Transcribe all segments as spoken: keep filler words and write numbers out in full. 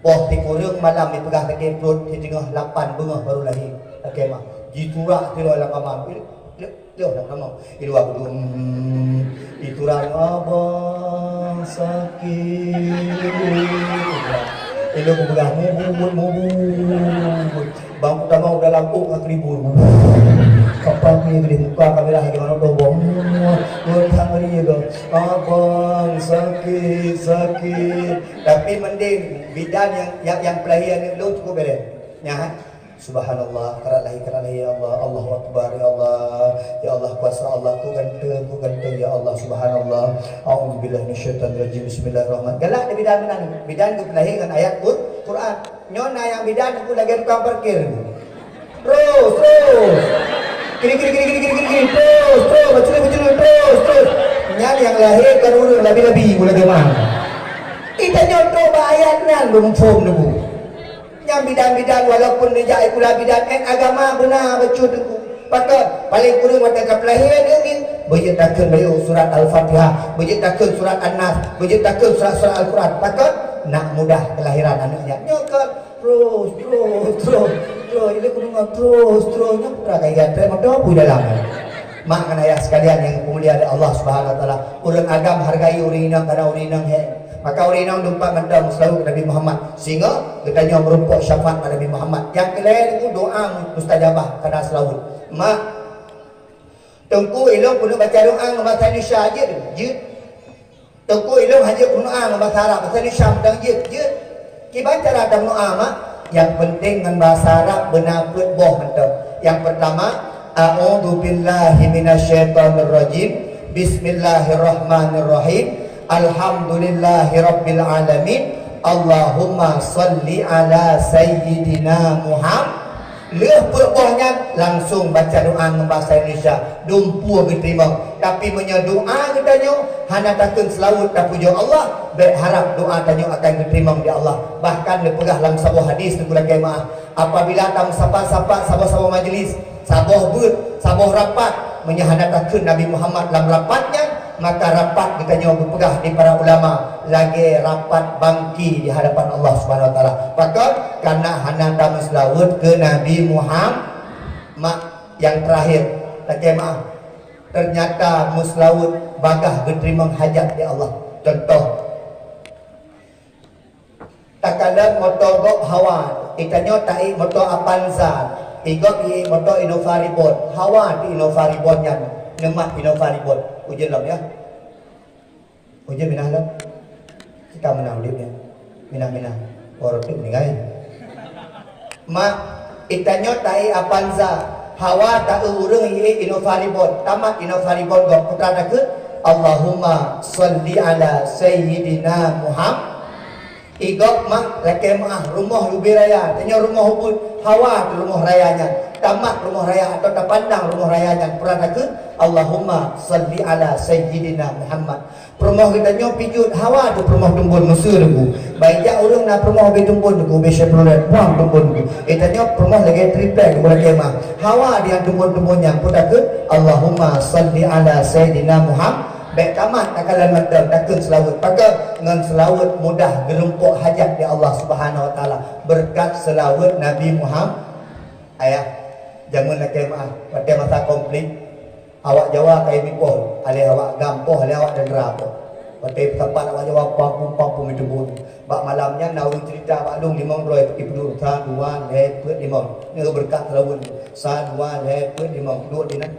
Boh sikureueng malam jipeugah saké pruet, siteungoh lapan beungoh barô lahé. Lakée meu'ah. Jisurak sidroe lam kama. Lheueh, lheueh lam kama. Di luwa geudong. Jisurak, "Abang sakét." Ilôn kupeugah, "Mubut, mubut." Bang utama udah lampôh ka kribu. Kapal ni gede muka kamera lagi mana tu, bang. Muat, muat, muat, muat, muat. "Abang sakét, sakét." Tapi mending bidan nyang, nyang, nyang peulahé aneuk lôn cukup beres. Nyan, subhanallah, karat lahé, karat lahé, ya Allah, Allahu Akbar, ya Allah, ya Allah, kuasa Allah, ku ganteng, ku ganteng, ya Allah, subhanallah. A'udzubillahi minasyaitonirrajim. Bismillahirrahmanirrahim. Galak di bidan meunan, bidan geupeulahé ngon ayat Qur-, Quran. Nyoe na nyang bidan ku lagée tukang parkir. Terus, terus. Kiri, kiri, kiri, kiri, kiri, kiri, kiri. Terus, terus. Bacut, bacut, terus, terus. Nyan nyang lahé kan ureueng labi-labi, mulai zaman. Kita nyoe trok bak ayat nyan belum phom dulu. Nyang bidan-bidan, walaupun neujak sikula bidan, eh, agama beuna bacut dulu. Pakon, paling kureueng watée ka peulahé, neumin. Beujeuet takheun bayeue surat Al-Fatihah, beujeuet takheun surat An-Nas, beujeuet takheun surat-surat Al-Quran. Pakon, nak mudah kelahiran aneuk nyan. Nyoe kon. Terus, terus, terus, terus. Jadi kudeungoe terus, terus. Nyoe putra kaya trek moto pun dalam. Mak ngon ayah sekalian nyang dimuliakan Allah Subhanahu Wa Taala. Ureueng agam hargai ureueng inong karena ureueng inong he. Maka ureueng inong dumpat mantong meuseulaweuet keu Nabi Muhammad. Sehingga geutanyoe meurumpok syafaat bak Nabi Muhammad. Nyang keulhèe nyoe doa mustajabah karena seulaweuet. Mak, Teungku, ilôn keuneuk baca doa ngon bahasa Indonesia, jeuet? Jeuet. Teungku, ilôn hana jeuet keuneuk doa ngon bahasa Arab, bahasa Indonesia mantong jeuet? Jeuet. Kiban cara tameudoa, Mak? Nyang penting ngon bahasa Arab beuna peuet boh mantong. Nyang peurtama, "A'udzubillahi minasyaitonirrajim. Bismillahirrahmanirrahim. Alhamdulillahirabbil alamin. Allahumma shalli ala sayyidina Muhammad." Lheueh peuet boh nyan, langsong baca doa ngon bahasa Indonesia, dumpeue geuteurimong. Tapi meunyoe doa geutanyoe hana takheun seulaweuet tapujoe Allah, bék harab doa tanyoe akan geuteurimong di Allah. Bahkan neupeugah lam saboh hadis, Teungku lakée meu'ah, apabila tameusapat-sapat saboh-saboh majlis, saboh beuet, saboh rapat, meunyoe hana takheun Nabi Muhammad lam rapat nyan, maka rapat geutanyoe geupeugah di para ulama lagée rapat bangki di hadapan Allah Subhanahu Wa Taala. Pakon? Karena hana tameuseulaweuet keu Nabi Muhammad. Mak, nyang terakhir, lakée meu'ah, ternyata meuseulaweuet bagah geuteurimong hajat di Allah. Contoh, takalon moto gob Hawa, geutanyoe taék moto Avanza, i gob iék moto Innova Reborn. Hawa di Innova Reborn nyan, neumat Innova Reborn. Ujeuen lom, ya. Ujeuen minah lom. Kita meunang udép nyan. Minah-minah. Orang tu meninggal. Mak, geutanyoe taék Avanza, Hawa taeu ureueng iék Innova Reborn, tamat Innova Reborn gob, peue takheun, "Allahumma shalli ala sayyidina Muhammad." I gob, Mak, lakée meu'ah, rumoh leubeh raya, tanyoe rumoh ubit, Hawa di rumoh raya nyan, tamat rumoh raya atau tapandang rumoh raya nyan, peue takheun, "Allahumma shalli ala sayyidina Muhammad." Peurumoh geutanyoe pijôt, Hawa di peurumoh tumbôn meuseu, Teungku. Bah jak ureueng na peurumoh ubé tumbôn, Teungku, ubé Chevrolet, buang tumbôn, Teungku. Geutanyoe peurumoh lagée triplek, Teungku, lakée meu'ah. Hawa di tumbôn-tumbôn nyan, peue takheun, "Allahumma shalli ala sayyidina Muhammad." Bék tamat takalon mantong, takheun seulaweuet. Pakon? Ngon seulaweuet mudah geurumpok hajat di Allah Subhanahu Wa Taala. Beureukat seulaweuet Nabi Muhammad. Ayah, jameun lakée meu'ah, watée masa konflik, awak Jawa ka imipoh, aléh awak gam poh, aléh awak teuntara poh. Watée peusapat awak Jawa, pampung-pampung meuteubun. Bak malam nyan na ureueng cerita bak lôn limong droe, ipeuduek sa, dua, lhée, peuet, limong. Nyoe beureukat seulaweuet. Sa, dua, lhée, peuet, limong. Duek dinan.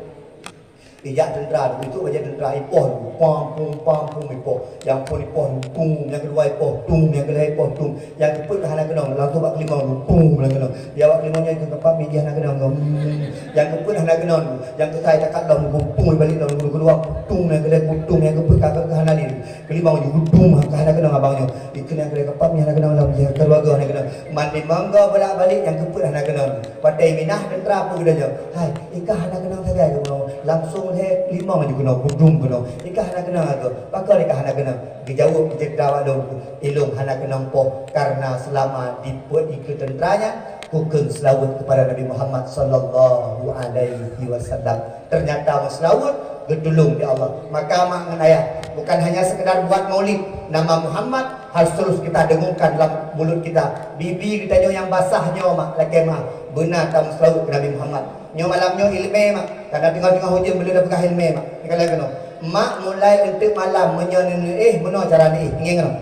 Ijak teuntara, itu bajée teuntara ipoh, pam, pum, pam, pum, ipoh. Nyang phôn ipoh, tum, nyang keudua ipoh, tum, nyang keulhée ipoh, tum. Nyang keupeuet ka hana keunong, langsung bak keulimong, tum, hana keunong. Di awak keulimong nyan keu kapal, miji hana keunong, hmm. Nyang keupeuet hana keunong, nyang keukai takat lom, tum, balik lom, keudua, tum, nyang keulhée, tum, nyang keupeuet ka, ka hana lé. Keulimong ju, tum, ka hana keunong abang nyoe. Ikeu nyang keulhée kapal, nyang hana keunong lom, nyang keuluwarga hana keunong. Man limong go bolak-balik, nyang keupeuet hana keunong. Watée minah teuntara peue geutanyoe? Hai, ikah hana keunong sagai keunoe. Langsung lhée limong ju keunoe, kudum keunoe. Ikah hana keunong agoe. Pakon ikah hana keunong? Geujaweueb cerita bak lôn, ilôn hana keunong poh, karena seulama dipeuet ikeue teuntara nyan, kukheun seulaweuet keupada Nabi Muhammad sallallahu alaihi wasallam. Ternyata meuseulaweuet geutulông di Allah. Maka mak ngon ayah, bukan hanya sekedar buat maulid nama Muhammad, Harus terus kita dengungkan dalam mulut kita. Bibi geutanyoe nyang basah nyoe, mak, lakée meu'ah. Beuna tameuseulaweuet keu Nabi Muhammad. Nyoe malam nyoe ileumèe, mak. Karena teungoh-teungoh ujeuen, meuleueh tapeugah ileumèe, mak. Tinggai keunoe. Mak, mulai eunteuk malam, meunyoe neuéh, meunoe cara neuéh. Ingat keunoe.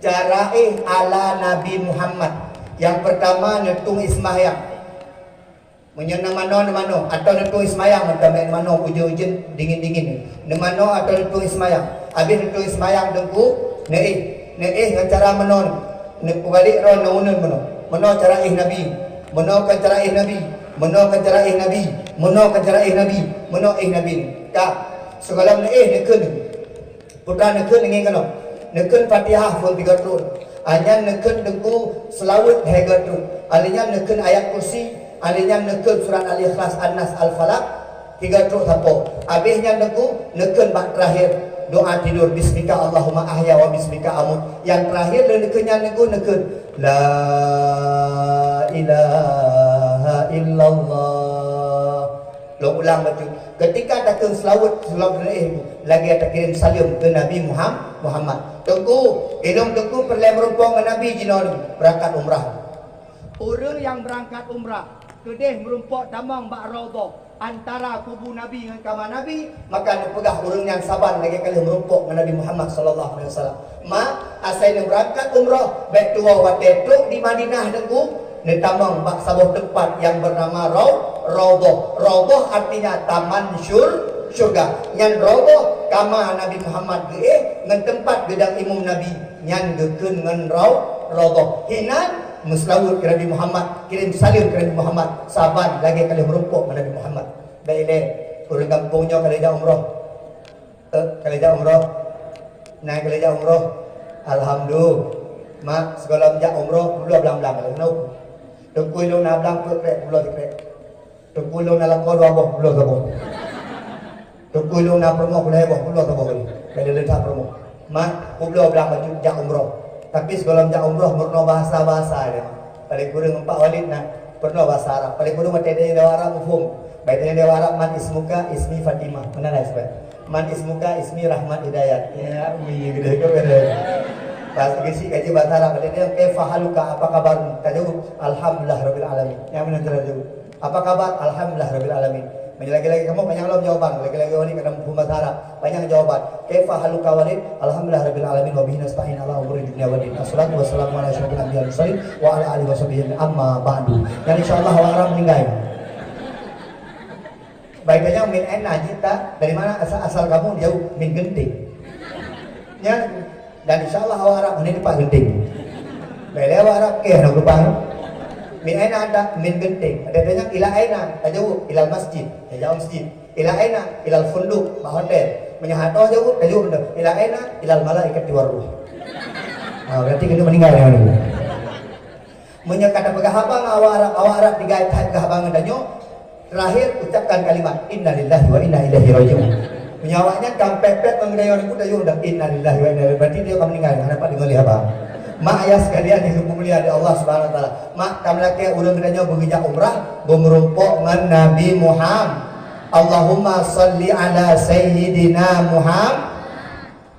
Cara éh ala Nabi Muhammad. Nyang peurtama, neutueng éh seumayang. Meunyoe na manoe, na manoe, atawa neutueng seumayang, mantong bèk na manoe, ujeuen-ujeuen, dingin-dingin. Na manoe atawa neutueng seumayang. Abéh neutueng seumayang, Teungku, neuéh, neuéh ngon cara meunoe. Neupeubalek droe neuuneun meunoe. Meunoe cara éh Nabi. Meunoe kan cara éh Nabi. Meunoe kan cara éh Nabi. Meunoe kan cara éh Nabi. Meunoe éh Nabi. Ka, sigohlom neuéh, neukheun. Peue treuk neukheun, ingat keunoe. Neukheun Fatihah phôn tiga treuk. Nyan neukheun, Teungku, seulaweuet lhèe treuk. Lheuh nyan neukheun ayat kursi, lheuh nyan neukheun surat Al-Ikhlas, An-Nas, Al-Falaq, tiga treuk sapo. Abéh nyan, Teungku, neukheun bak teurakhir doa tidur, "Bismika Allahumma ahya wa bismika amut." Nyang teurakhir lheuh neukheun nyan, Teungku, neukheun, "La ilaha illallah." Lôn ulang bacut. Keutika takheun seulaweuet, seulaweuet neuéh, lagèe takirém saleuem keu Nabi Muham-, Muhammad. Teungku, inong Teungku peureulèe meurumpok ngon Nabi jinoe beurangkat umrah. Ureueng nyang beurangkat umrah keudéh meurumpok tamong bak Raudhah, antara kubu Nabi ngon kama Nabi, maka neupeugah ureueng nyan saban lagèe ka lheueh meurumpok ngon Nabi Muhammad sallallahu alaihi wasallam. Ma, asai neubeurangkat umrah, bèk tuwoe watèe trôk di Madinah Teungku, neutamong bak saboh teumpat nyang beunama Rau-, Raudhah. Raudhah artinya taman syur-, syurga. Nyan Raudhah kama Nabi Muhammad geuéh ngon teumpat geudong imum Nabi, nyan geukheun ngon Rau-, Raudhah. Hinan meuseulaweuet keu Nabi Muhammad, kirém saleuem keu Nabi Muhammad, saban lagèe ka lheueh meurumpok ngon Nabi Muhammad. Bèk ilèe, ureueng gampông nyoe ka lheueh jak umrah. Eh, ka lheueh jak umrah. Nyan ka lheueh jak umrah. Alhamdulillah. Mak, sigohlom jak umrah, peubloe blang-blang lé. Teungku lôn na blang peuet krek, peubloe sikrek. Teungku lôn na lakoe dua boh, peubloe saboh. Teungku lôn na peurumoh, peulhèe boh, peubloe saboh lé. Ka lheueh that peurumoh. Mak, peubloe blang bacut jak umrah. Tapi sigohlom jak umrah, meurunoe bahasa-bahasa lé, Mak. Paléng kureueng empat Walid na peurunoe bahasa Arab. Paléng kureueng watèe tanyong dewa Arab muphom. Bèk tanyong dewa Arab, "Man ismuka?" "Ismi Fatimah." Meunan lah, saban. "Man ismuka?" "Ismi Rahmat Hidayat." Ya, ui, geude keu geude. Pas geusik ka jeuet bahasa Arab, watèe tanyong, "Kaifa haluka?" "Apa kabarmu?" Tajaweueb, "Alhamdulillah Rabbil Alamin." Nyan meunan cara jaweueb. "Apa kabar?" "Alhamdulillah Rabbil Alamin." Meunyoe lagèe-lagèe kamoe panyang lom jawaban, lagèe-lagèe Walid ka na muphom bahasa Arab. Panyang jawaban. "Kaifa haluka Walid?" "Alhamdulillah Rabbil Alamin, wa bihi nasta'in ala umuri dunya waddin. Assalatu wassalamu ala asyrafil anbiya wal mursalin, wa ala alihi wa sahbihi ajma'in. Amma ba'du." Nyan insya Allah awak Arab meuninggai. Bèk tanyong, "Min aina ji'ta?" "Dari mana asal, asal kamu?" Jaweueb, "Min Genting." Nyan, dan insya Allah awak Arab hana teumpat Genting. Bèk lé awak Arab kèe hana teumpat. "Min aina anta?" "Min Genting." Watèe tanyong, "Ila aina?" Tajaweueb, "Ilal masjid." Tajak u masjid. "Ila aina?" "Ilal funduq," bak hotel. Meunyoe hana jaweueb, tajaweueb, "Ila aina?" "Ilal malaikati war ruh." Ha, berarti keuneuk meuninggai nyan. Meunyoe ka tapeugah haba ngon awak Arab, awak Arab tinggai that peugah haba ngon tanyoe, terakhir ucapkan kalimat, "Innalillahi wa inna ilaihi raji'un." Meunyoe awak nyan ka pèt-pèt ngon geutanyoe, tajaweueb dah, "Innalillahi wa inna ilaihi," berarti dia ka meuninggai, hana dapat deungoe lé haba. Mak ayah sekalian nyang dimulia lé Allah Subhanahu wa Taala. Mak, tameulakèe ureueng geutanyoe beugeujak umrah, beumeurumpok ngon Nabi Muham-, Allahumma shalli ala Sayyidina Muham-,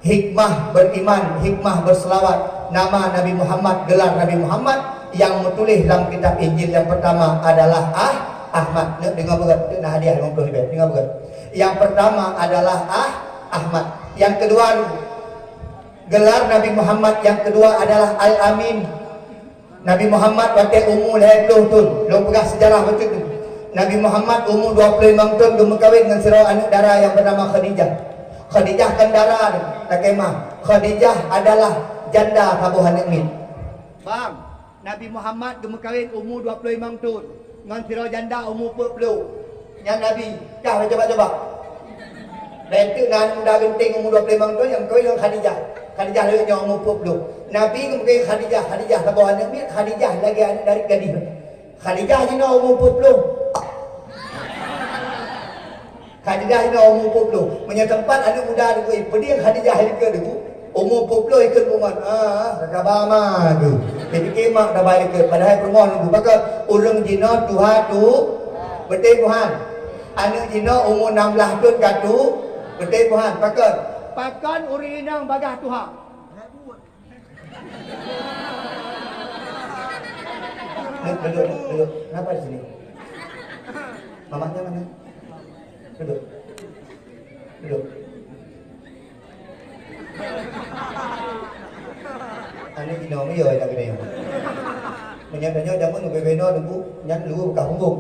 hikmah beriman, hikmah berselawat, nama Nabi Muhammad, gelar Nabi Muhammad nyang meutuléh lam kitab Injil nyang peurtama adalah Ah-, Ahmad. Neuk deungoe beugöt, neuk na hadiah limong ploh ribèe. Deungoe beugöt. Nyang peurtama adalah Ah-, Ahmad. Nyang keudua, gelar Nabi Muhammad nyang keudua adalah Al-Amin. Nabi Muhammad watèe umu lhèe ploh thôn, lôn peugah seujarah bacut nyoe. Nabi Muhammad umu dua ploh limong thôn geumeukawen ngon sidroe aneuk dara nyang beunama Khadijah. Khadijah kon dara, lakèe meu'ah. Khadijah adalah janda saboh aneuk miet. Bang, Nabi Muhammad geumeukawen umu dua ploh limong thôn. Ngon sidroe janda umu peuet ploh. Nyan Nabi, kah coba-coba. Bèk teuk na aneuk muda geunteng umu dua ploh limong thôn nyang meukawen ngon Khadijah. Khadijah lheueh nyoe umu peuet ploh. Nabi geumeukawen Khadijah, Khadijah saboh aneuk miet, Khadijah lagèe aneuk dari gadih. Khadijah jinoe umu peuet ploh. Khadijah jinoe umu peuet ploh. Meunyoe teumpat aneuk muda teungku, eh, peudeh Khadijah likot teungku. Umu peuet ploh ikot pungon. Ah, ka kaba ma tu. Dipike mak kaba likot. Padahai peurumoh teungku, pakon ureueng jinoe tuha tu, beutôi Tuhan. Aneuk jinoe umu nam blah thôn ka tu, beutôi Tuhan. Pakon? Pakon ureueng inong bagaih tuha. Duduk, duduk, duduk. Kenapa di sini? Mamaknya mana? Duduk. Duduk. Aneuk inong, iya, tak kena. Meunyoe tanyoe jameun ubé-ubé inoe teungku, nyan luru beukah punggong.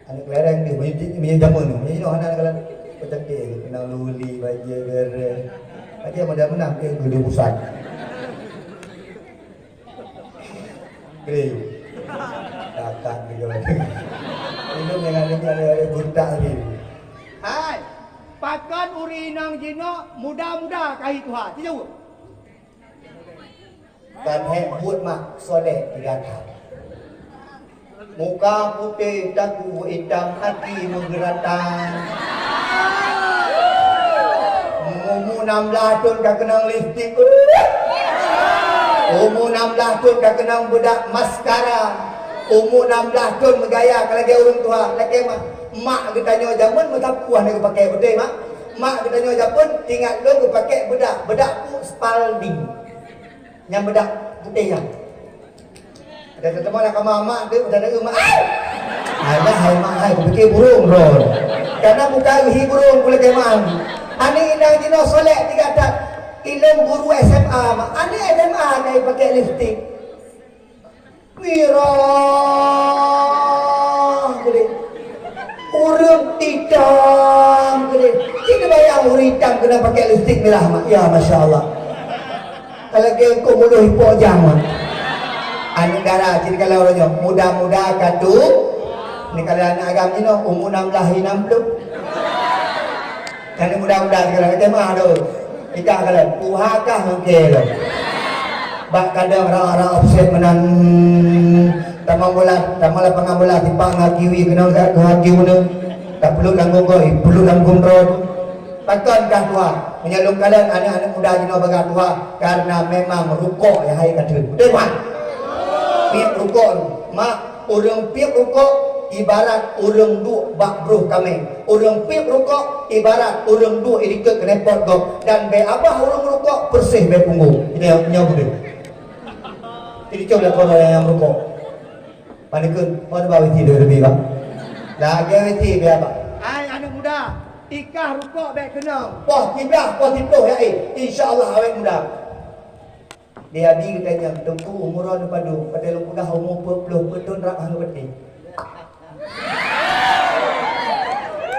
Aneuk kelereng dia, meunyoe, meunyoe jameun, meunyoe inoe hana kelereng. Peucantik, kena luli, bajèe geureung. Bajèe model meunan, eh, geude busan. Grey. Kakak grey. Minum dengan ini ada, ada buntak tadi. Hai, pakon ureueng inong jinoe muda-muda ka hi tuha? Ci jaweueb. Kan hek buet mak soleh tiga that. Muka putéh taku itam hati meugeuratan. Umu nam blaih thon ka keunong lipstik. Umu nam blaih thon ka keunong beudak maskara. Umu nam blaih thon meugaya ka lagèe ureueng tuha. Lakèe mak, mak geutanyoe jameun meusapeue hana geupakè beutôi mak. Mak geutanyoe jameun ingat lôn geupakè beudak, beudak peue Spalding. Nyang beudak putéh nyan. Ada teuma lam kama mak tu, ada na mak. Ai! Alah, hai mak, hai, kupikir burung droe. Karena bukan hi burung, kulakèe mak. Aneuk inong jinoe soleh tiga that. Ilôn guru S M A, mak. Aneuk S M A ka jipakè lipstik. Mirah, gede. Ureueng itam, gede. Cit bayang ureueng itam keuneuk pakè lipstik mirah, mak. Ya, masya Allah. Kalau ke engkau mudah ipok jam, mak. Aneuk dara, cit kalau orang nyoe, muda-muda ka tu. Ni kalau aneuk agam ni, noh, umur enam belas, enam puluh. Aneuk muda-muda sekarang, kata mah tu. Kita kalau tuha kah mungkin tu. Bak kadang rara offset meunan. Tamong bola, tamong lapangan bola, tipak ngaki wi, kena ngaki wi. Tapeluk lam gong goi, peluk lam gong rot. Pakon kah tuha? Meunyoe lôn kalon aneuk-aneuk muda jinoe bagah tuha, karena memang rukok nyang hai ka theun. Beutôi, Mak? Miet rukok tu. Mak, ureueng piep rukok ibarat ureueng duek bak broh kaméng. Ureueng piep rukok ibarat ureueng duek di dikeue keuneupot gob. Dan bèe abah ureueng rukok, peureséh bèe punggong. Nyoe, nyoe beudeuh. Jadi, coba lah korang yang rukok. Paneukheun, mana bak witi dua lebih, Bang? Lagèe witi biar, Bang. Hai aneuk muda, tikah rukok bèk keunong. Poh siblah, poh siplôh ya, eh. Insya Allah awet muda. Di abi geutanyong, "Teungku, umur droeneuh padum?" Padahai lôn peugah umur peuet ploh peuet thon rab hana geupatéh.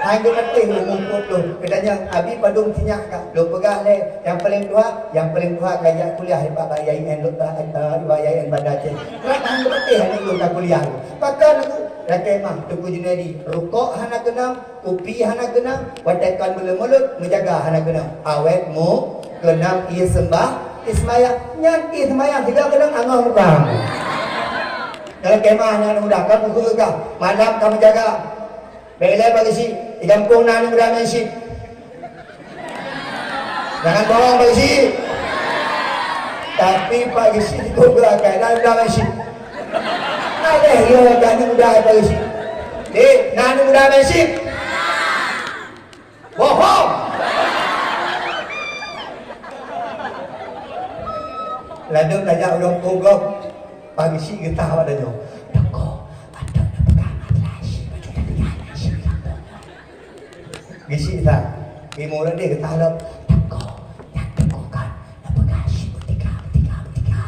Hai geupatéh umur peuet ploh. Geutanyong, "Abi padum sinyak kah?" Lôn peugah lé, nyang paleng tuha, nyang paleng tuha ka jak kuliah bak, bak I A I N, lôn, eh, bak I A I N Banda Aceh. Rab hana geupatéh aneuk lôn ka kuliah. Pakon aku? Lakèe mah, Teungku Junaidi, rukok hana keunong, kupi hana keunong, watèe kon meuleuet-meuleuet, meujaga hana keunong. Awet mu keunong ie seumbah, ie seumayang. Nyan ie seumayang sigoe keunong angoh muka. Dalam kemah nyan udah ka pukul ka, malam ka meujaga. Bèk ilèe bak geuchik, di gampông na aneuk muda meuchik. Jangan bohong, Pak Geuchik. Tapi Pak Geuchik itu beurakai dan muda masjid. Ada ya, aneuk muda Pak Geuchik. Dek, na aneuk muda masjid? Bohong. Lalu tajak ulôn pogop, Pak Geuchik geutah awak tanyoe. Toko, atau nak pegang atas, baju tapi atas, Geuchik that. Di murit dia geutah lom. Teuka, nyan teuka kan. Neupeugah cit beutika, beutika, beutika.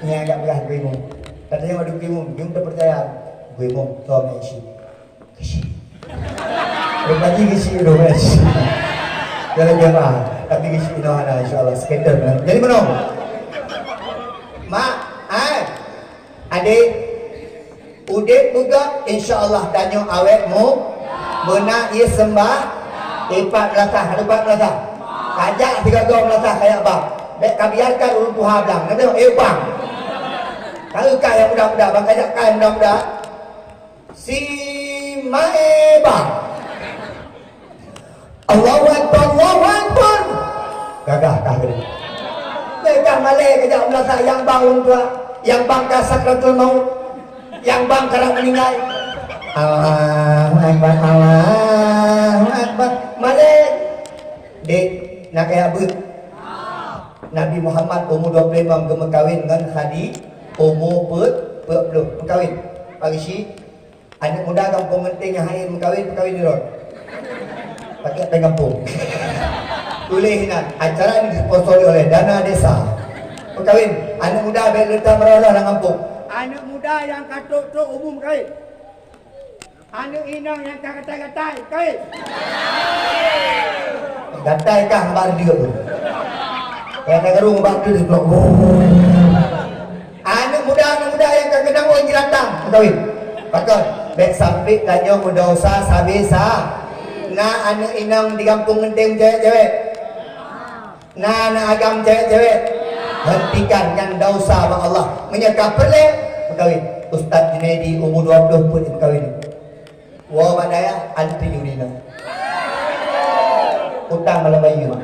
Nyan jak peugah geuh imum. Katanya waduh geuh imum, jeuem teupeurcaya. Geuh imum, soe meu'en cit? Geuchik. Rupajih geuchik tu meu'en cit. Dalam jamaah. Tapi geuchik inoe hana, insya Allah. Skater kan. Jadi meunoe. Mak, ai. Adék, udép beugöt, insya Allah tanyoe awét mu-, beuna ie seumbah, ipat meulasah, lupat meulasah. Kajak sigoe-goe meulasah kajak bang. Bèk kabiarkan ureueng tuha blang. Neudeungoe, eh, bang. Tahu kah nyang muda-muda, bang kajak kah nyang muda-muda. Si Mae bang. Allahu Akbar, Allahu Akbar. Gagah kah geuh. Gagah malèe kajak meulasah nyang bang ureueng tuha, nyang bang ka sakratul maut, nyang bang karap meuninggai. Allahu Akbar, Allahu Akbar. Malèe. Dek, na kajak beuet. Nabi Muhammad umu dua ploh limong geumeukawen ngon Khadi-, umu peuet, peuet ploh. Meukawen. Pak Geuchik, aneuëk muda gampông Geunteng nyang hase meukawen, meukawen di droe. Pakai péng gampông. Tuléh inan, acara ini disponsori oleh Dana Desa. Meukawen, aneuëk muda bék leutam rôh-rôh lam gampông. Aneuëk muda nyang ka trok-trok umu meukawen. Aneuëk inong nyang ka gatai-gatai, kawin. Gatai kah bak reudeuek tu. Gatai garong bak reudeuek tu. Aneuëk muda, aneuëk muda nyang ka keunong ôn jiratang, kawin. Pakon, bék sampai tanyoe meudesya sabe sa. Na aneuëk inong di gampông Geunteng cewek-cewek. Na, na agam cewek-cewek. Hentikan, nyan desya bak Allah. Meunyoe ka peureulée, meukawen. Ustaz Junaidi umu dua ploh peuet meukawen. Woe bak dayah, antri urina. Utang malam bayeue, mak.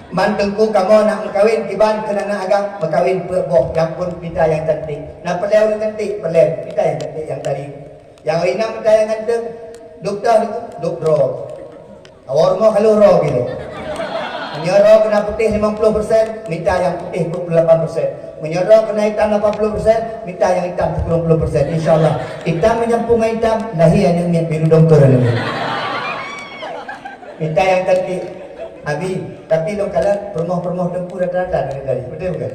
Man teungku kamoe nak meukawen kiban keu na agam, meukawen peuet boh, nyang phon mita nyang cantik. Na peureulée ureuëng cantik, peureulée mita nyang cantik nyang tari. Nyang inong mita nyang ganteng, dub dah teungku, dub droe. Awak rumoh haloh droe gini. Meunyoe droe keunan putéh limong ploh persen, mita nyang putéh dua puluh lapan persen. Meunyoe droe keunan itam lapan puluh persen, mita nyang itam sepuluh puluh persen. Insya Allah, itam meunyampung ngon itam, lahé aneuëk miet biru dongker aneuëk miet. Mita nyang cantik. Abi, tapi lôn kalon peurumoh-peurumoh teungku rata-rata dari tadi. Betul bukan?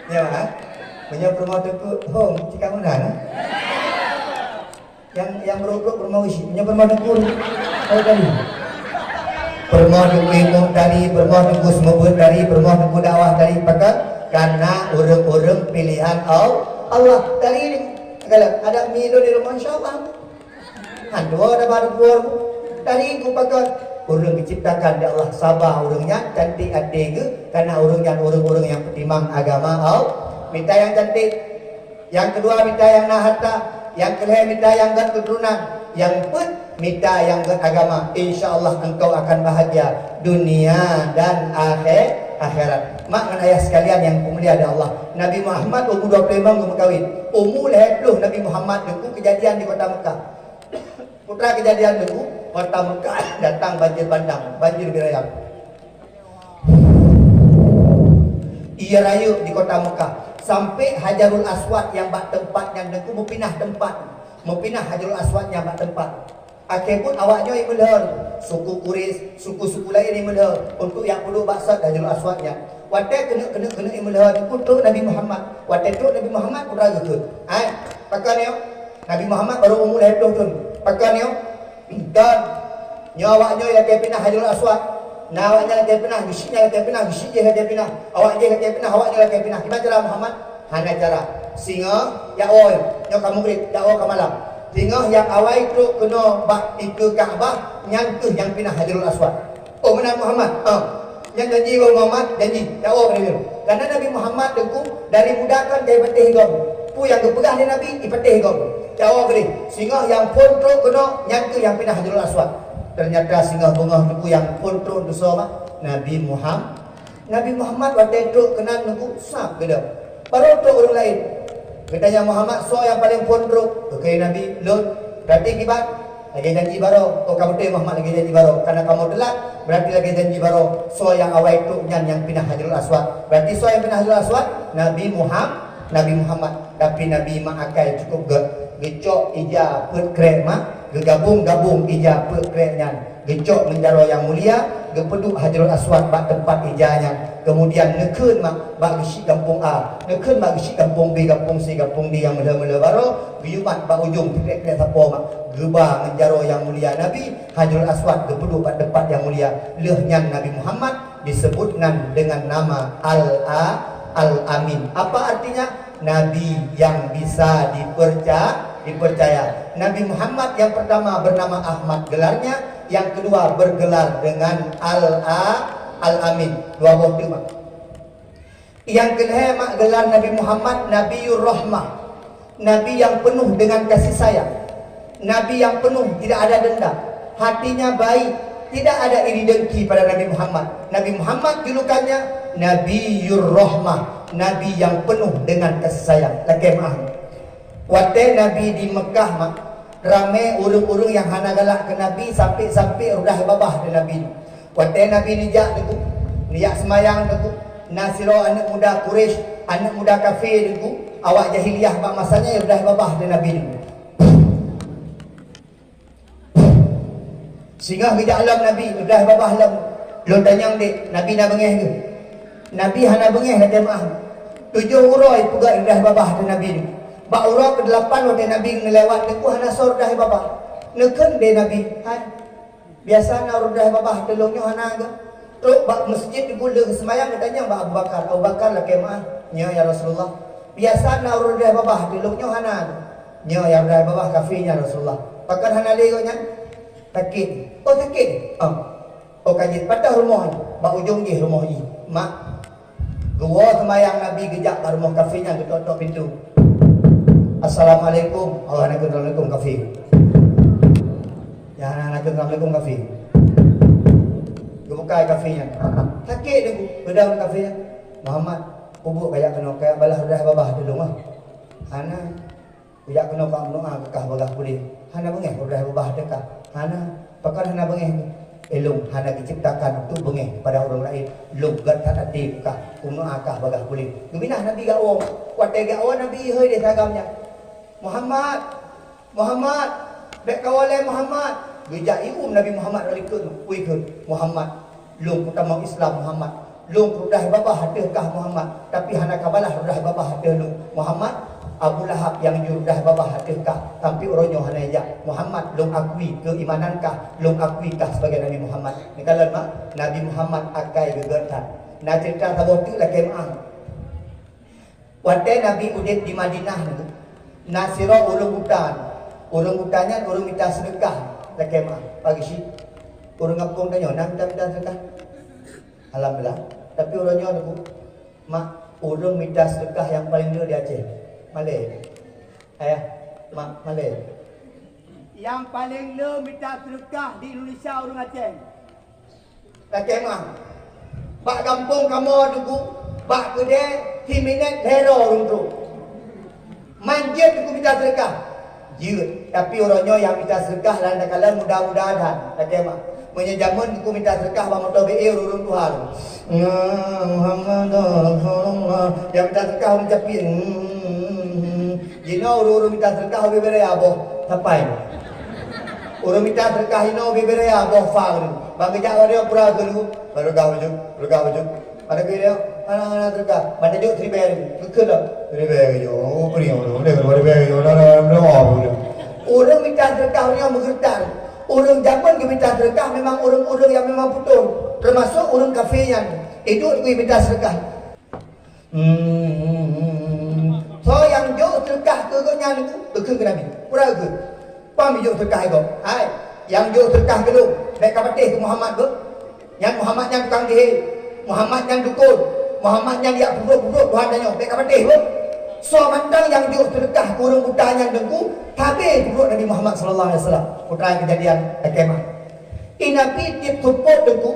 Ya, ha? Meunyoe peurumoh teungku, hong, cika meunan, ha? Nyang, nyang meurokok peurumoh Geuchik, nyoe peurumoh teungku. Oh, tadi. Peurumoh teungku imum tadi, peurumoh teungku seumeubeuet tadi, peurumoh teungku dakwah tadi, pakon? Karena ureuëng-ureuëng pilihan Al-, Allah. Tadi ni, kalau ada mi lôn di rumoh, insya Allah. Han dua ada baru dua. Tadi ku pakon? Ureuëng diciptakan di Allah, saba ureuëng nyan, cantik até geuh, karena ureuëng nyan ureuëng-ureuëng nyang peutimang agama Allah. Mita nyang cantik. Nyang keudua, mita nyang na harta. Nyang keulhée, mita nyang gét keuturonan. Nyang peuet, mita nyang gét agama. Insya Allah engkau akan bahagia dunia dan akhé-, akhirat. Mak ngon ayah sekalian nyang dimuliakan Allah, Nabi Muhammad umu dua ploh limong geumeukawen. Umu lhée ploh Nabi Muhammad teungku keujadian di kota Mekah. Putra keujadian teungku, kota Mekah datang banjir bandang, banjir geurayang. Ie rayeuk di kota Mekah, sampai Hajarul Aswad nyang bak teumpat nyan teungku meupinah teumpat, meupinah Hajarul Aswad nyang bak teumpat. Akhé buet awak nyoe imeulhon, suku Quraisy, suku-suku laén imeulhon, untuk jak peuduek bak sot Hajarul Aswad nyan. Watée keuneuk-keuneuk keuneuk imeulhon, trok Nabi Muhammad. Watée trok Nabi Muhammad, putra geukheun. Hai, pakon nyoe? Nabi Muhammad barô umu lhée ploh thon. Pakon nyoe? Kon, nyoe awak nyoe lakée pinah Hajarul Aswad. Na awak nyan lakée pinah, Geuchik nyan lakée pinah, Geuchik jih lakée pinah. Awak jih lakée pinah, awak nyoe lakée pinah. Kiban cara Muhammad? Hana cara. Singoh, jak woe, nyoe ka mugrib, jak woe ka malam. Singoh nyang awai trok keunoe bak dikeue Ka'bah, nyan kheueh nyang pinah Hajarul Aswad. Oh, meunan Muhammad. Ah. Nyan janji Muhammad, janji. Jak woe keunoe. Karena Nabi Muhammad teungku dari muda kan ka ipatéh gob. Peue nyang geupeugah lé Nabi, ipatéh gob. Jak woe keunoe. Singoh nyang phon trok keunoe, nyan kheueh nyang pinah Hajarul Aswad. Ternyata singoh beungoh teungku nyang phon trok dusoe mak Nabi Muhammad. Nabi Muhammad watée trok keunan teungku sab geudong. Barô trok ureuëng laén. Geutanya Muhammad, "Soe nyang paleng phon trok?" Geukheun Nabi, "Lôn." Berarti kiban? Lagée janji barô. Oh, ka beutôi Muhammad lagée janji barô. Karena kamoe teulat, berarti lagée janji barô. Soe nyang awai trok nyan nyang pinah Hajarul Aswad. Berarti soe nyang pinah Hajarul Aswad? Nabi Muham-, Nabi Muhammad. Tapi Nabi mak akai cukup gét. Geucok ija peuet krek mak, geugabong-gabong ija peuet krek nyan. Geucok ngon jaroe nyang mulia, geupeuduek Hajarul Aswad bak teumpat ija nyan. Keumudian neukheun mak bak Geuchik gampông A, neukheun bak Geuchik gampông B, gampông C, gampông D nyang meulhö-meulhö barô, geuyubat bak ujong peukrek-krek sapo mak. Geuba ngon jaroe nyang mulia Nabi, Hajarul Aswad geupeuduek bak teumpat nyang mulia. Lheueh nyan Nabi Muhammad diseubut nan deungon nama Al-A-, Al-Amin. Apa artinya? Nabi yang bisa diperca-, dipercaya. Nabi Muhammad yang pertama bernama Ahmad gelarnya, yang kedua bergelar dengan Al-A-, Al-Amin. Dua boh teuma. Yang kelhée mak gelar Nabi Muhammad Nabiur Rahmah. Nabi yang penuh dengan kasih sayang. Nabi yang penuh, tidak ada dendam. Hatinya baik, tidak ada iri dengki pada Nabi Muhammad. Nabi Muhammad julukannya Nabiur Rahmah, Nabi yang penuh dengan kasih sayang. Lakée meu'ah. Watée Nabi di Mekah mak, ramé ureuëng-ureuëng nyang hana galak keu Nabi, sampai-sampai rudah babah di Nabi. Watée Nabi neujak teungku, Neujak seumayang Teungku, na sidroe aneuëk muda Quraisy, aneuëk muda kafé Teungku, awak jahiliyah bak masa nyan reudah babah di Nabi Teungku. Singoh geujak lom Nabi, reudah babah lom. Lôn tanyong dek, Nabi na beungéh keuh? Nabi hana beungéh, lakée meuáh. Tujoh uroe peugah reudah babah di Nabi. Bak uroe keudelapan watée Nabi neulewat Teungku hana soe reudah babah. Neukheun deh Nabi, "Hai, biasa na reudah babah di lôn nyoe hana keuh?" Trok bak meuseujid Teungku lheueh seumayang geutanyong bak Abu Bakar, "Abu Bakar, lakée meuáh?" "Nyo, ya Rasulullah." "Biasa na ureuëng reudah babah di lôn nyoe hana?" "Nyo, nyang reudah babah kafé nyan, Rasulullah." "Pakon hana lé gobnyan?" "Sakét." "Oh, sakét?" "Oh." "Oh, ka jeuet." "Pat rumoh?" "Bak ujong jih rumoh jih, Mak." Geuwoe seumayang Nabi geujak bak rumoh kafé nyan, geutok-tok pintoe. "Assalamualaikum." "Allah nakeuh assalamualaikum kafé." "Ya, nakeuh assalamualaikum kafé." Geubuka kafé nyan. Sakét Teungku, peudong kafé nyan. "Muhammad, peue buet kajak keunoe, kajak balaih reudah babah di lôn, ah?" "Hana." "Kujak keunoe ka meudoá keu kah bagaih puléh." "Hana beungéh reudah babah teuh kah?" "Hana." "Pakon hana beungéh?" "Eh, lôn hana geucebtakan untuk beungéh kepada ureuëng laén. Lôn gét that até keu kah, kumeudoá kah bagaih puléh." Geuminah Nabi geuwoe. Watée geuwoe Nabi ihôi deh si agam nyan, "Muhammad, Muhammad, bék kawoe lé Muhammad." Geujak ium Nabi Muhammad dari keu, kui keu, "Muhammad, lôn kutamong Islam, Muhammad. Lôn reudah babah ateueh kah, Muhammad, tapi hana kabalaih reudah babah ateueh lôn, Muhammad. Abu Lahab nyang jeuet reudah babah ateueh kah, tapi uroe nyoe hana jak, Muhammad. Lôn akui keuimanan kah, lôn akui kah sebagai Nabi Muhammad." Neukalon mak, Nabi Muhammad akai geugét that. Na cerita saboh teuk lakée meuáh. Watée Nabi udeb di Madinah nyoe, na sidroe ureuëng buta. Ureuëng buta nyan ureuëng mita seudeukah lakée meuáh. Pagi cit, ureuëng gampông tanyoe na mita-mita seudeukah? Alhamdulillah. Tapi uroe nyoe Teungku, mak, ureuëng mita seudeukah nyang paleng le di Aceh, malée. Ayah, mak, malée. Nyang paleng le mita seudeukah di Indonesia ureuëng Aceh. Lakée meuáh. Bak gampông kamoe Teungku, bak keudée, siminét lhée droe ureuëng trok. Man jeuet Teungku mita seudeukah? Jeuet. Tapi uroe nyoe nyang mita seudeukah laén takalon muda-muda that. Lakée meuáh. Meunyoe jameun Teungku mita seudeukah bak moto B E ureuëng tuha. "Ya Muhammad Rasulullah." Nyang mita seudeukah ureuëng Capiek. Hmm. Jinoe ureuëng-ureuëng mita seudeukah ubé-bé raya boh sapai. Ureuëng mita seudeukah inoe ubé-bé raya boh fa ureuëng. Ban geujak bak droe pura geulu, "Seudeukah bacut, seudeukah bacut." Pada geuyue, "Hana, hana seudeukah." Ban tajok siribée, geukheun lom. "Siribée geuyue, oh, peue nyoe, oh, deh, siribée geuyue, dah, dah, dah, dah, dah." Ureuëng mita seudeukah ureuëng nyoe meugeureutan. Ureuëng jameun geumita seudeukah memang ureuëng-ureuëng nyang memang putôh, teumasok ureuëng kafé nyan. Iduek geumita seudeukah. Hmm. Soe nyang jok seudeukah keu gobnyan, geukheun keu Nabi. Peue geukheun? Pam jok seudeukah keu gob? Hai, nyang jok seudeukah keu lôn, bék kapatéh keu Muhammad beuh. Nyan Muhammad nyan tukang sihé. Muhammad nyan dukon. Muhammad nyan jak peubrok-peubrok Tuhan tanyoe, bék kapatéh beuh. Soe mantong nyang jok seudeukah keu ureuëng buta nyan Teungku, sabe peubrok Nabi Muhammad sallallahu alaihi wasallam. Peue treuk keujadian di kemah. Di Nabi tieb seupôt Teungku,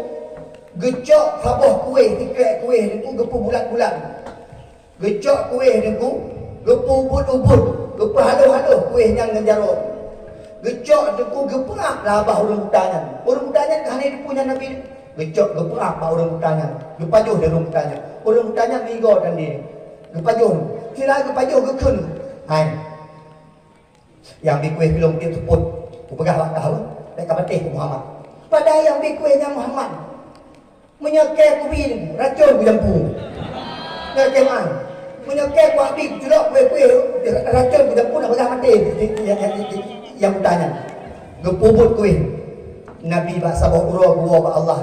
geucok saboh kueh, sikrek kueh Teungku geupeubulat-bulat. Geucok kueh Teungku, geupeuubot-ubot, geupeuhaloh-haloh kueh nyan ngon jaroe. Geucok Teungku, geupeuab lam babah ureuëng buta nyan. Ureuëng buta nyan ka hana jiteupeue nyan Nabi. Geucok, geupeuab bak ureuëng buta nyan, geupajoh di ureuëng buta nyan. Ureuëng buta nyan meuigoe tandé. Geupajoh, sira geupajoh geukheun. Hai. Nyang bi kueh keu lôn tieb seupôt, kupeugah bak kah, bék kapatéh keu Muhammad. Padahai nyang bi kueh nyan Muhammad. Meunyoe kèe kubi, racôn kujampu. Nyoe kèe meu'ah. Meunyoe kèe kuabi, kuculok kueh-kueh, racôn kujampu, na peugah maté nyang buta nyan. Geupeubuet kueh. Nabi bak saboh uroe geuwoe bak Allah.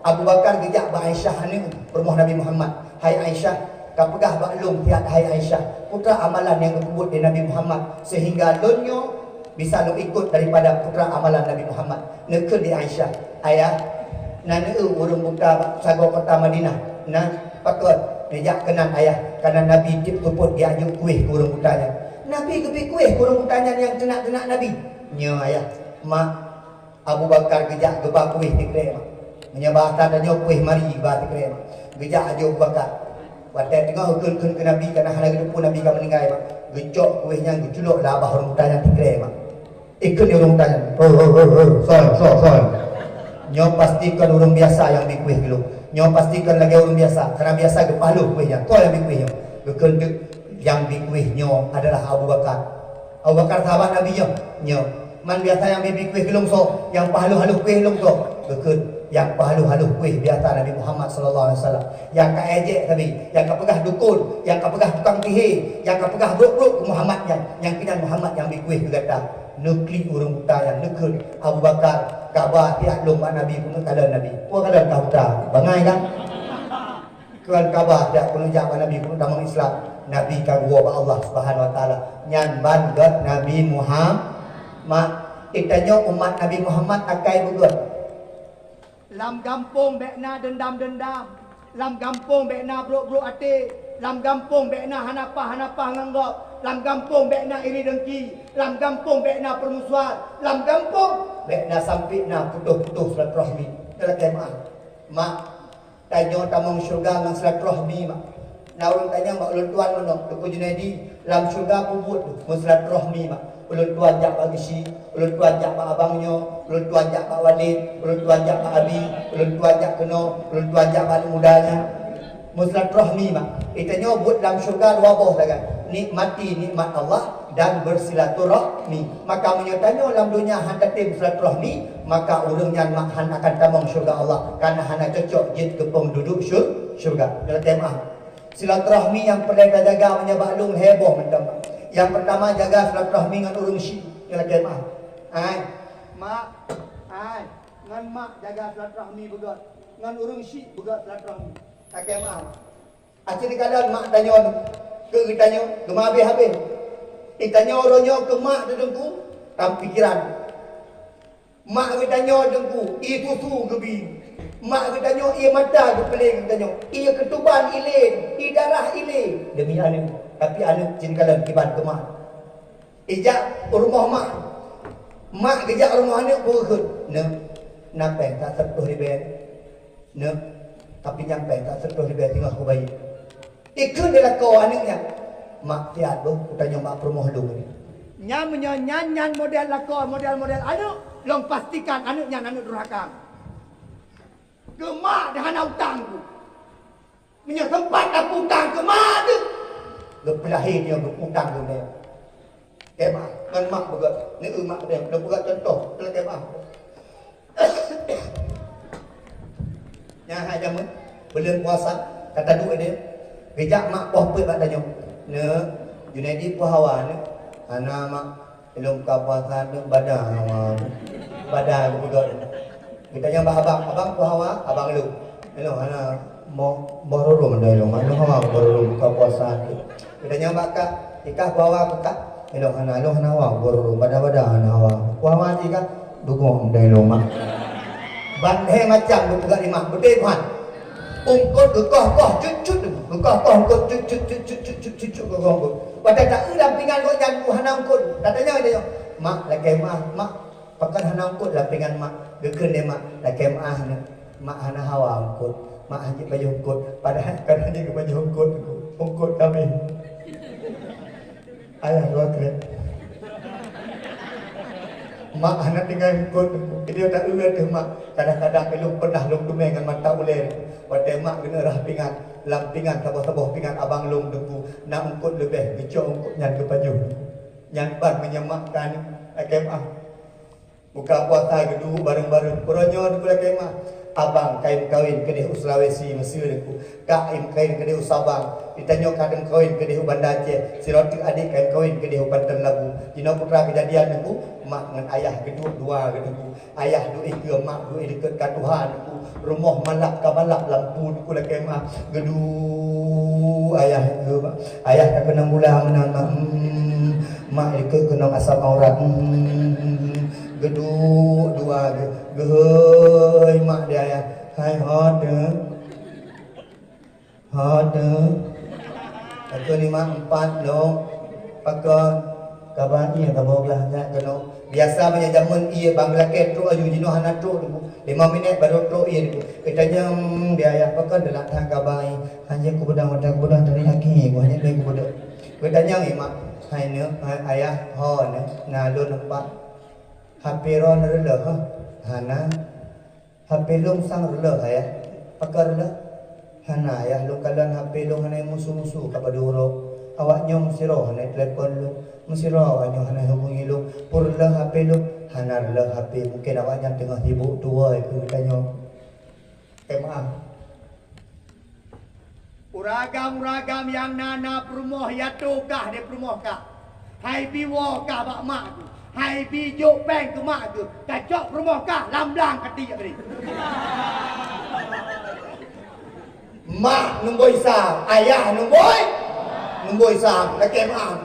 Abu Bakar geujak bak Aisyah aneuëk peurumoh Nabi Muhammad. "Hai Aisyah, kapeugah bak lôn siat, hai Aisyah, peue treuk amalan nyang geupeubuet lé Nabi Muhammad seuhingga lôn nyoe bisa lôn ikot daripada peue treuk amalan Nabi Muhammad." Neukheun lé Aisyah, "Ayah, na neueu ureuëng buta bak sagoe kota Madinah?" "Na." "Pakon?" "Neujak keunan, Ayah, kareuna Nabi tieb seupôt geujak jok kueh keu ureuëng buta nyan." "Nabi geubi kueh keu ureuëng buta nyan nyang teunak-teunak Nabi?" "Nyoe, Ayah." "Mak, Abu Bakar geujak geuba kueh sikrek, mak. Meunyoe bahasa tanyoe kueh mari geuba sikrek, mak. Geujak aju Abu Bakar. Watèe teungoh geukheun-kheun keu Nabi, ka na hana geuteupeue Nabi ka meuninggai, mak. Geucok kueh nyan geuculok lam babah ureueng buta nyan sikrek, mak. Ikheun di ureueng buta nyan, 'Hei, hei, hei, hei, soe, soe, soe?' 'Nyoe pasti kon ureueng biasa nyang bi kueh keu lôn.' Nyoe pasti kon lagée ureuëng biasa, karena biasa geupahloh kueh nyan. Kon nyang bi kueh nyoe. Geukheun nyang bi kueh nyoe adalah Abu Bakar. Abu Bakar sahabat Nabi nyoe. Nyoe. Man biasa nyang bi kueh keu lôn soe, nyang pahloh-haloh kueh lôn soe. Geukheun nyang pahloh-haloh kueh biasa Nabi Muhammad sallallahu alaihi wasallam. Nyang ka ejek sabe, nyang ka peugah dukun, nyang ka peugah tukang sihé, nyang ka peugah brok-brok keu Muhammad nyan, nyang keunan Muhammad nyang bi kueh keu gata. Neuklik ureuëng buta nyan, neukheun Abu Bakar, kaba siat lôn bak Nabi, keuneuk kalon Nabi. Peue kalon ka buta? Bangai kan? Kheun kaba siat keuneuk jak bak Nabi, keuneuk tamong Islam. Nabi ka geuwoe bak Allah Subhanahu Wa Taala. Nyan ban gét Nabi Muhammad. Geutanyoe umat Nabi Muhammad akai beugét. Lam gampông bék na deundam-deundam. Lam gampông bék na brok-brok até. Lam gampông bék na hana paih-hana paih ngon gob. Lam gampông bék na iri dengki. Lam gampông bék na peurmusuhan. Lam gampông bék na sampoe na putôh-putôh silaturahmi. Teulatém ah. Mak, tanyoe tamong syeuruga ngon silaturahmi, mak. Na ureuëng tanyong bak ulôn tuan meunoe, Teungku Junaidi, lam syeuruga peubuet meusilaturahmi, mak. Ulôn tuan jak bak geusyik, ulôn tuan jak bak abang nyoe, ulôn tuan jak bak Walid, ulôn tuan jak bak Abi, ulôn tuan jak keunoe, ulôn tuan jak bak aneuk muda nyan. Meusilaturahmi, mak. Geutanyoe buet lam syeuruga dua boh sagai. Nikmati nikmat Allah dan bersilaturahmi. Maka meunyoe tanyoe lam donya hana tatem silaturahmi, maka ureuëng nyan mak hana akan tamong syeuruga Allah, karena hana cocok jeuet keu peunduduek syur-, syeuruga. Nyoe lakée meuah. Silaturahmi nyang peureulée tajaga meunyoe bak lôn lhée boh mantong. Nyang peurtama, jaga silaturahmi ngon ureuëng syik. Nyoe lakée meuah. Ai, mak, ai, ngon mak jaga silaturahmi beugét. Ngon ureuëng syik beugét silaturahmi. Lakée meuah. Aci dikalon mak tanyoe keu geutanyoe geuma habéh-habéh. Geutanyoe uroe nyoe keu mak teuteungku tam pikiran. Mak geutanyoe teungku ié susu geubi. Mak geutanyoe ié mata geupeulen geutanyoe. Ié keutuban ilé, ié darah ilé demi aneuëk. Tapi aneuëk cit dikalon kiban keu mak. Ijak u rumoh mak. Mak geujak u rumoh aneuëk beugeukheun, "Neu, na péng ka seureutôh ribée." "Neu, tapi nyang péng ka seureutôh ribée teungoh kubayeue." Ikheun di lakoe aneuëk nyan, "Mak, siat boh, kutanyong bak peurumoh lôn." Nyan meunyoe nyan, nyan model lakoe, model-model aneuëk, lôn pastikan aneuëk nyan aneuëk durhaka. Keu mak hana utang ku. Meunyoe sempat tapeutang keu mak teuh, geupeulahé nyoe geupeutang keu lé. Keu mak, ngon mak beugét, neu mak deh, lôn peugah contoh, keu keu mak. Nyan hai jameun, buleuen puasa, ka taduek deh. Geujak mak poh peuet bak tanyoe. Neu, Junaidi peue hawa neu? Hana mak. Ilôn ka puasa neu badan hawa. Badan geupeugah. Geutanyong bak abang, "Abang, peue hawa?" Abang lôn. Ilôn hana mo-, boh rurung dah ilôn. Ilôn hawa boh rurung ka puasa. Geutanyong bak kak, "Ikah peue hawa keu kak?" Ilôn hana, ilôn hana hawa boh rurung. Badan-badan hana hawa. Peue hawa cit kak? Dugong dah ilôn mak. Ban lhée macam geupeugah lé mak. Beutôi bukan? Eungkôt geukoh-koh cut-cut, geukoh-koh eungkôt cut-cut, cut-cut, cut-cut, cut-cut, geukoh eungkôt. Watée taeu lam pingan gobnyan hana eungkôt, tatanyong, tatanyong, "Mak, lakée meuah, Mak, pakon hana eungkôt lam pingan Mak?" Geukheun lé mak, "Lakée meuah neu, Mak hana hawa eungkôt, Mak hana jipajoh eungkôt." Padahai kon hana geupajoh eungkôt, eungkôt kabeh. Ayah dua krek. Mak hana tinggai eungkôt teungku. Ideh ta-eu ateueh mak. Kadang-kadang ilôn peunah lôn teumé ngon mata ulée. Watée mak geuneuk rhah pingan, lam pingan saboh-saboh pingan abang lôn teungku, na eungkôt leubeh, geucok eungkôt nyan geupajoh. Nyan ban meunyoe mak ka ni, lakée meuah. Buka puasa geuduek bareng-bareng. Uroe nyoe teungku lakée meuah. Abang ka imeukawen keudeh u Sulawesi, Mesir teungku. Kak imeukawen keudeh u Sabang. Geutanyoe ka imeukawen keudeh u Banda Aceh. Sidroe teuk adék ka imeukawen keudeh u Panton Labu. Jinoe putra keujadian teungku, mak ngon ayah geuduek dua geuteungku. Ayah duek keu mak, duek likot ka tuha teungku. Rumoh malap ka malap lampu teungku lakée meuah. Geuduek ayah keu mak. Ayah ka keunong gula meunan mak. Hmm. Mak likot keunong asam aurat. Hmm. Geuduek dua geu-, geuhôi mak di ayah. Hai ho teuh. Ha teuh. Pakon lima empat lom. Pakon. Kaba ié ka boh glah nyak keunoe. Biasa meunyoe jameun ié bang lakée trok aju, jinoe hana trok teungku. Lima minét barô trok ié teungku. Geutanyong di ayah, "Pakon teulat that kaba ié?" "Hana kubeudôh, watée kubeudôh tadi lagi, hana lé kubeudôh." Geutanyong ié mak, "Hai neu, hai ayah, ho neu, na lôn empat." "H P droeneuh reuloh, hah?" "Hana." "H P lôn sang reuloh, ayah." Pakon lôn? Hana, ayah lôn kalon H P lôn, hana musu-musu ka padum uroe. Awak nyoe meusidroe hana telepon lôn, meusidroe awak nyoe hana hubungi lôn. Pur lôn H P lôn, hana lôn H P. Mungkin awak nyan teungoh sibuk tuwoe keu geutanyoe. Eh, maaf. Ureueng agam-ureueng agam nyang na, na peurumoh, ya toh kah di peurumoh kah. Hai bi woe kah bak mak keuh, hai bi jok péng keu mak keuh, ka cok peurumoh kah lam blang ka tiek tadi. Mak numboi sa, ayah numboi, numboi sa, lakée mak.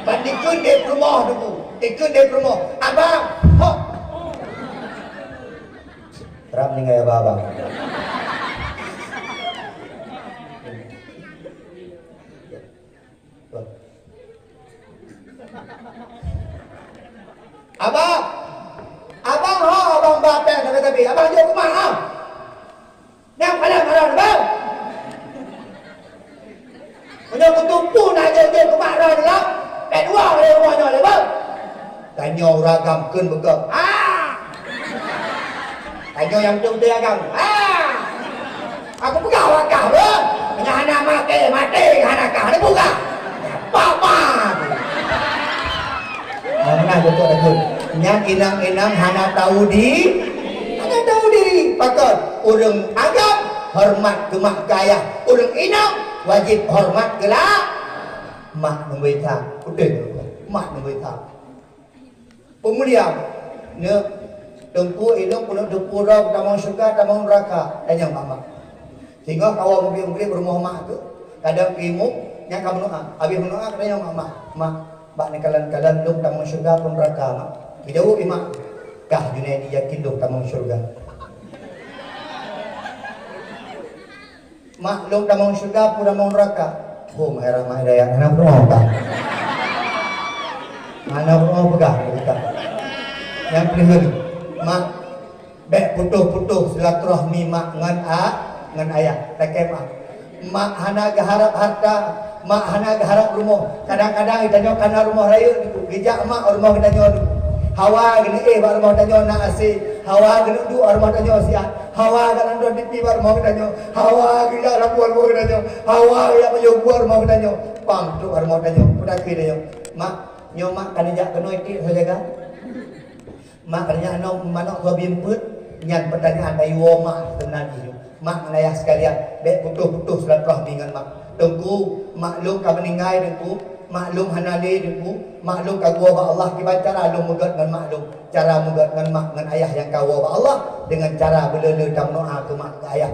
Ban dikeue di peurumoh Teungku, dikeue di peurumoh. Abang, hok. Rab ninggai abang-abang. Abang, abang ho, abang ba péng sabe-sabe. Abang jok keu mak, ah. Nyang paleng marah, abang. Meunyoe kuteupeu na jok-jok keu mak droe lom, pet dua lé rumoh nyoe lé, bang. Tanyoe ureueng agam kheun beugöt. Ah! Tanyoe nyang beutôi-beutôi agam. Ah! Aku peugah awak kah, beuh. Meunyoe hana maté, maté hana kah, hana peugah. Papa tu. Nah, meunan beutôi takheun. Nyan inong-inong hana tahu di-, hana tahu diri. Pakon? Ureueng agam horeumat keu mak keu ayah. Ureueng inong wajéb horeumat keu la-, mak numboi sa. Beutôi, mak numboi sa. Peumulia, nyoe Teungku, ilôn keuneuk teupeu droe tamong syeuruga, tamong neuraka, tanyong bak mak. Singoh kawoe mubrib-mubrib rumoh mak keuh, kadang keu imeum, nyan ka meudoa. Habéh meudoa, tanyong bak mak, "Mak, bak neukalon-kalon lôn tamong syeuruga peue neuraka, Mak?" Geujaweueb lé mak, "Kah Junaidi yakin lôn tamong syeuruga." Mak lôn tamong syeuruga peue tamong neuraka? Hom hai Rahmat Hidayat, hana peurunoe ka. Hana peurunoe peugah lagèe nyan. Nyang keuneuk, mak, bèk putôh-putôh silaturahmi mak ngon a-, ngon ayah. Lakèe mak. Mak hana geuharap harta, mak hana geuharap rumoh. Kadang-kadang geutanyoe kana rumoh rayeuk, geujak mak rumoh geutanyoe. Hawa geuneuk éh bak rumoh tanyoe na AC, hawa geuneuk duek rumoh tanyoe siat, hawa geuneuk nonton TV bak rumoh geutanyoe. Hawa geujak lam buet rumoh geutanyoe, hawa geujak pajoh buet rumoh geutanyoe, pang trok rumoh tanyoe, peudakui tanyoe. Mak, nyoe mak ka neujak keunoe tiek sajaga. Mak ka neujak keunoe manok soe bri eumpeuen, nyan peutanyaan dari woe mak sebenarnya. Mak ngon ayah sekalian, bèk putôh-putôh silaturahmi ngon mak. Teungku, mak lôn ka meuninggai Teungku, mak lôn hana lé Teungku, mak lôn ka geuwoe bak Allah, kiban cara lôn meugèt ngon mak lôn. Cara meugèt ngon mak ngon ayah nyang ka woe bak Allah, deungon cara beuleu-leu tameudoa keu mak keu ayah.